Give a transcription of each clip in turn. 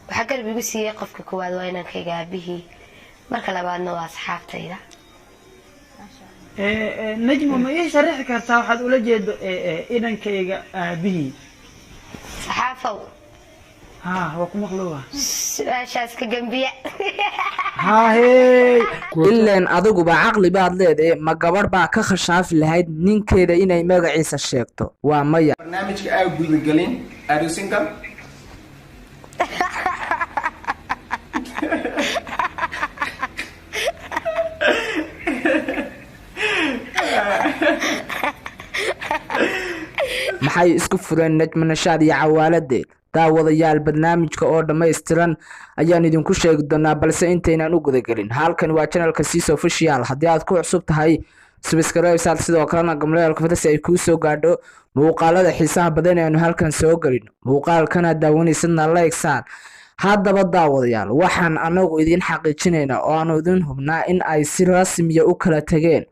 Waxaa garab igu siiyey qofka koowaad waa inankayga aabihii, marka labaadna waa asxaabtayda. Najmo, ma ii sharaxi kartaa waxaad ula jeedo inankayga aabihii? Saxaafow. Ha, waa ku maqlowa. Su-aashaas ka gambiya. Hahey. Ileen adiguba caqli baad leedahe, ma gabadh baa ka khashaafi lahayd ninkeeda inay magaciisa sheegto? Waa maya. Barnaamijka aa gudagelin, are you single? Maxay isku fureen Najma Nashaad iyo Cawaaladeed? Daawadayaal, barnaamijka oo dhammaystiran ayaan idinku sheegi doonaa, balse intaynaan u gudagelin, halkan waa channelka Cs Official. Haddii aad ku cusub tahay, subscribe saar, sidoo kalena gamleelka fada si ay kuu soo gaadho muuqaalada xiisaha badan ee aanu halkan soo gelino. Muuqaalkana daawanaysadna like saar. Haddaba daawadayaal, waxaan anagu idiin xaqiijinaynaa oo aanu idin hubnaa in ay si rasmiya u kala tageen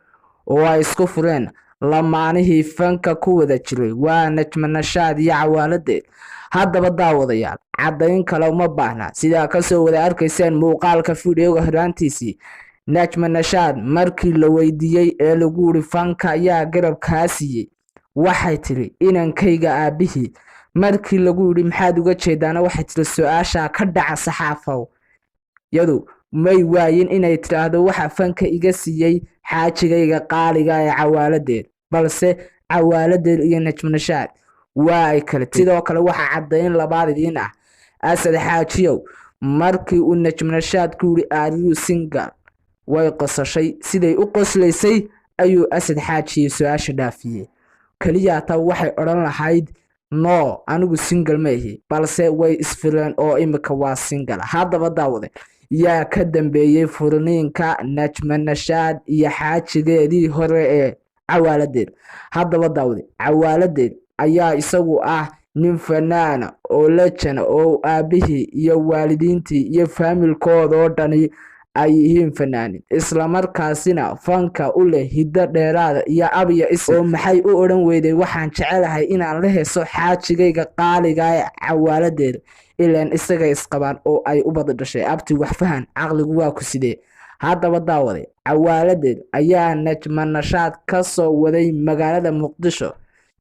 oo ay isku fureen lamaanihii fanka ku wada jiray, waa Najma Nashaad iyo Cawaaladeed. Haddaba daawadayaal, caddayn kale uma baahna. Sidaa kasoo wada arkayseen muuqaalka fideoga horaantiisii, Najma Nashaad markii la weydiiyey ee lagu yiri fanka ayaa garab kaa siiyey, waxay tiri inankayga aabihii. Markii lagu yidhi maxaad uga jeedaana, waxay tiri su-aashaa ka dhaca. Saxaafow, yadu may waayin inay tidhaahdo waxa fanka iga siiyey xaajigayga qaaliga ee Cawaaladeed, balse Cawaaladeed iyo Najma Nashaad waa ay kale. Sidoo kale waxaa caddayn labaad idiin ah, Asad Xaajiyow markii uu Najma Nashaad ku yidhi "Are you single?", way qosashay. Siday u qoslaysay ayuu Asad Xaajiyo su-aasha dhaafiyey. Keliya taa waxay odhan lahayd "No, anigu single ma ihi", balse way isfureen oo imika waa single. Haddaba daawade, yaa ka dambeeyey furniinka Najma Nashaad iyo xaajigeedii hore ee Cawaaladeed? Haddaba daawade, Cawaaladeed ayaa isagu ah nin fanaana oo lejana oo aabihii iyo waalidiintii iyo faamilkoodoo dhani ay yihiin fanaanin, islamarkaasina fanka u leh hiddo dheeraada iyo abya is oo maxay u odhan weyday waxaan jecelahay inaan la heso xaajigayga qaaliga ee Cawaaladeeda? Ilaan isagay isqabaan oo ay u bada dhashay. Abti, wax fahan, caqligu waa ku sidee? Haddaba daawade, Cawaaladeed ayaa Najma Nashaad ka soo waday magaalada Muqdisho,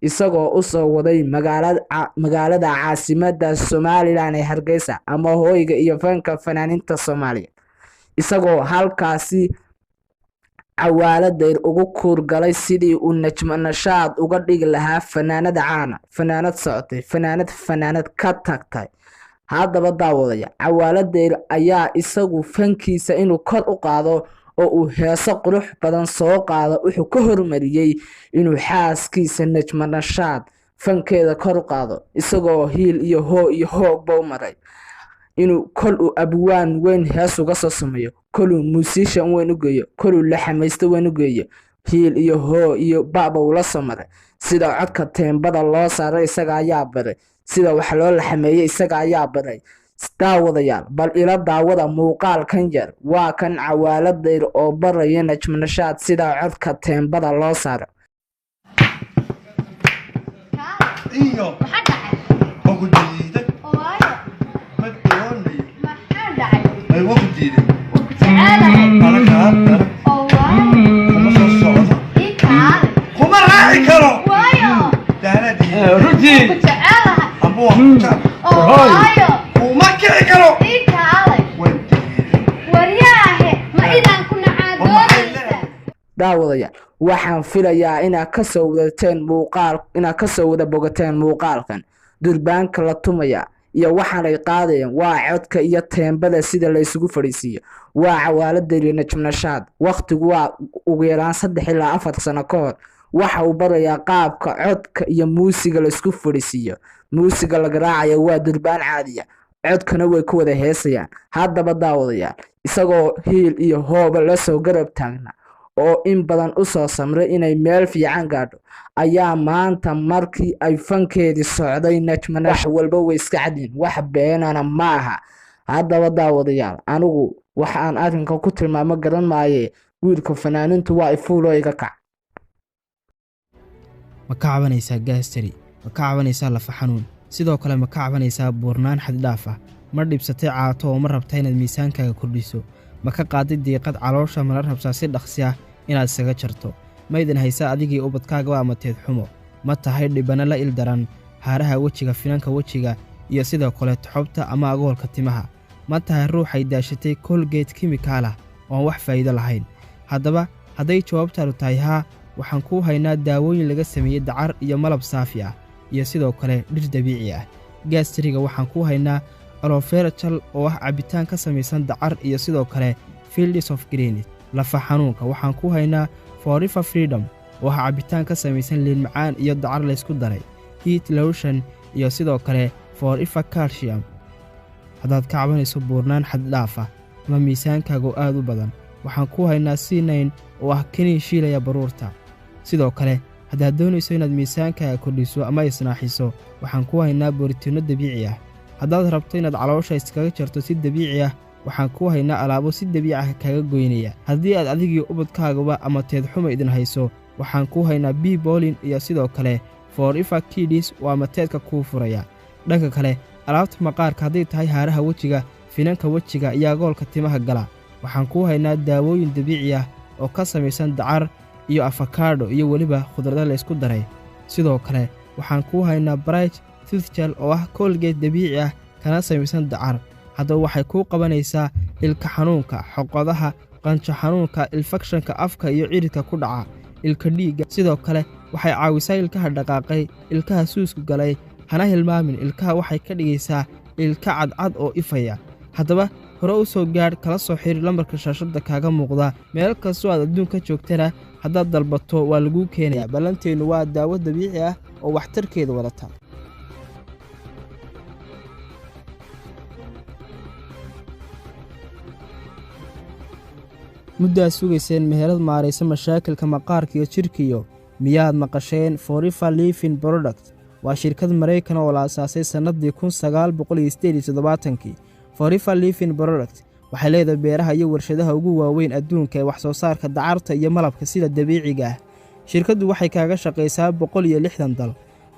isagoo usoo waday magaalada caasimada Somalilan ee Hargeysa, ama hooyga iyo fanka fanaaninta Soomaaliya, isagoo halkaasi Cawaaladeer ugu kuurgalay sidii uu Najma Nashaad uga dhigi lahaa fanaanad caana, fanaanad socotay, fanaanad ka tagtay. Haddaba daawadaya, Cawaaladeer ayaa isagu fankiisa inuu kor u qaado oo uu heeso qurux badan soo qaado wuxuu ka hormariyey inuu xaaskiisa Najma Nashaad fankeeda kor u qaado, isagoo hiil iyo hoo iyo hoogba u maray inuu kol uu abwaan weyn hees uga soo sameeyo, koluu musician weyn u geeyo, koluu laxamaysto weyn u geeyo. Hiil iyo hoo iyo baba ula soo maray. Sida codka teembada loo saaray isaga ayaa baray, sida wax loo laxameeyey isaga ayaa baray. Daawadayaal, bal ila daawada muuqaalkan yar. Waa kan Cawaaladeer oo baraya Najma Nashaad sida codka teembada loo saaro. Iyo waan ku diiday, ma doonayo. Ay, waan ku diiday. Anaga dara kuma soo socdo, kuma raaci karo. Daanaa diiday. Runtii. Amba waan ku jecel, kuma kici karo, waan diiday. Daawadayaal, waxaan filayaa inaad kasoo wadateen muuqaal, inaad kasoo wada bogateen muuqaalkan. Durbaanka la tumaya iyo waxaanay qaadayeen waa codka iyo teembada sida la isugu fadhiisiiyo. Waa Cawaaladeer iyo Najma Nashaad. Wakhtigu waa ugu yaraan 3 ilaa 4 sano ka hor. Waxa uu barayaa qaabka codka iyo muusiga la isku fadhiisiiyo. Muusiga la garaacayo waa durbaan caadiya, codkana way ku wada heesayaan. Haddaba daawadayaal, isagoo hiil iyo hooba lasoo garab taagna oo in badan usoo samray inay meel fiican gaadho, ayaa maanta markii ay fankeedii socday Najma, wax walba way iska cadyiin, wax beenana ma aha. Haddaba daawadayaal, anigu waxa aan arrinka ku tilmaamo garan maaye, wiilka fanaanintu waa ifuuloo iga kac. Ma ka cabanaysaa gaastari? Ma ka cabanaysaa lafa xanuun? Sidoo kale ma ka cabanaysaa buurnaan xaddhaaf ah? Ma dhibsatay caato oo ma rabta inaad miisaankaaga kordhiso? Ma ka qaaday diiqad caloosha, mana rabtaa si dhaqsi ah inaad isaga jarto? Ma idin haysaa adigii ubadkaagaba ama teed xumo? Ma tahay dhibana la ildaran haaraha wejiga, finanka wejiga iyo sidoo kale toxobta ama agoolka timaha? Ma tahay ruuxay daashatay Colgate kimikaal ah oon wax faa'iido lahayn? Haddaba hadday jawaabtaadu tahay haa, waxaan kuu haynaa daawooyin laga sameeyey dacar iyo malab saafi ah iyo sidoo kale dhir dabiici ah. Gastriga waxaan kuu haynaa aloe vera gel oo ah cabitaan ka samaysan dacar iyo sidoo kale Fields of Green. Lafa xanuunka waxaan kuu haynaa Forever Freedom oo ah cabitaan ka samaysan liin macaan iyo dacar laysku daray, heat lotion iyo sidoo kale Forever Calcium. Haddaad ka cabanayso buurnaan xaddhaaf ah ama miisaankaaga oo aad u badan, waxaan kuu haynaa C9 oo ah kiniin shiilaya baruurta. Sidoo kale haddaad doonayso inaad miisaankaaga kordhiso ama isnaaxiso, waxaan kuu haynaa borotiinno dabiici ah. Haddaad rabto inaad caloosha iskaga jarto si dabiici ah, waxaan kuu haynaa alaabo si dabiici ah kaaga goynaya. Haddii aad adigii ubadkaagaba ama teedxuma idin hayso, waxaan kuu haynaa B bolin iyo sidoo kale Forever Kids oo amateedka kuu furaya. Dhanka kale alaabta maqaarka, hadday tahay haaraha wejiga, finanka wejiga iyo agoolka timaha gala, waxaan kuu haynaa daawooyin dabiici ah oo ka samaysan dacar iyo afakaadho iyo weliba khudrado laysku daray. Sidoo kale waxaan kuu haynaa Bright Tooth Gel oo ah Colgate dabiici ah kana samaysan dacar. Haddaba waxay kuu qabanaysaa ilka xanuunka, xoqodaha, qanjo xanuunka, infekshanka afka iyo ciridka ku dhaca, ilka dhiigga. Sidoo kale waxay caawisaa ilkaha dhaqaaqay, ilkaha suusku galay. Hana hilmaamin, ilkaha waxay ka dhigaysaa ilka cadcad oo ifaya. Haddaba hore u soo gaadh, kala soo xiriir lambarka shaashadda kaaga muuqda. Meel kastoo aad adduunka joogtana haddaad dalbato waa laguu keenayaa. Ballanteennu waa daawo dabiici ah oo waxtarkeeda wadata. Muddaad sugayseen meherad maaraysa mashaakilka maqaarka iyo jidhkiyo, miyaad maqasheen Forever Living Product? Waa shirkad Maraykan oo la asaasay sannadii 1978-kii. Forever Living Product waxay leedahay beeraha iyo warshadaha ugu waaweyn adduunka ee wax soo saarka dacarta iyo malabka sida dabiiciga ah. Shirkaddu waxay kaaga shaqaysaa 160 dal,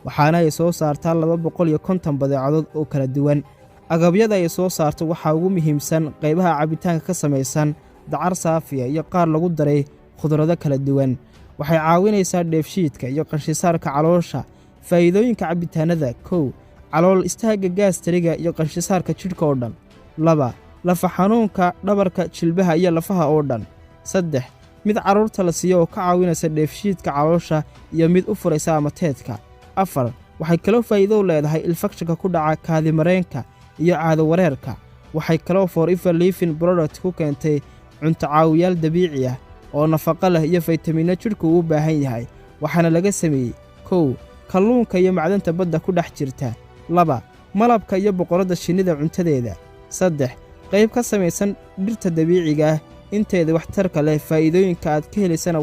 waxaana ay soo saartaa 250 badeecadood oo kala duwan. Agabyada ay soo saarto waxaa ugu muhiimsan qaybaha cabitaanka ka samaysan dacar saafiya iyo qaar lagu daray khudrado kala duwan. Waxay caawinaysaa dheefshiidka iyo qanshisaarka caloosha. Faa'iidooyinka cabitaanada: 1, calool istaagga, gaastariga iyo qanshisaarka jidhka oo dhan. 2, lafa xanuunka, dhabarka, jilbaha iyo lafaha oo dhan. 3, mid carruurta la siiyo oo ka caawinaysa dheefshiidka caloosha iyo mid u furaysa amateedka. 4, waxay kaloo faa'iido u leedahay infekshanka ku dhaca kaadimareenka iyo caado wareerka. Waxay kaloo Forever Living Product ku keentay cunto caawiyaal dabiici ah oo nafaqo leh iyo faytamiinno jidhku uu u baahan yahay. Waxaana laga sameeyey: 1, kalluunka iyo macdanta badda ku dhex jirta. 2, malabka iyo boqoradda shinnida cuntadeeda. 3, qayb ka samaysan dhirta dabiiciga ah inteeda waxtarka leh. Faa'iidooyinka aad ka helaysana.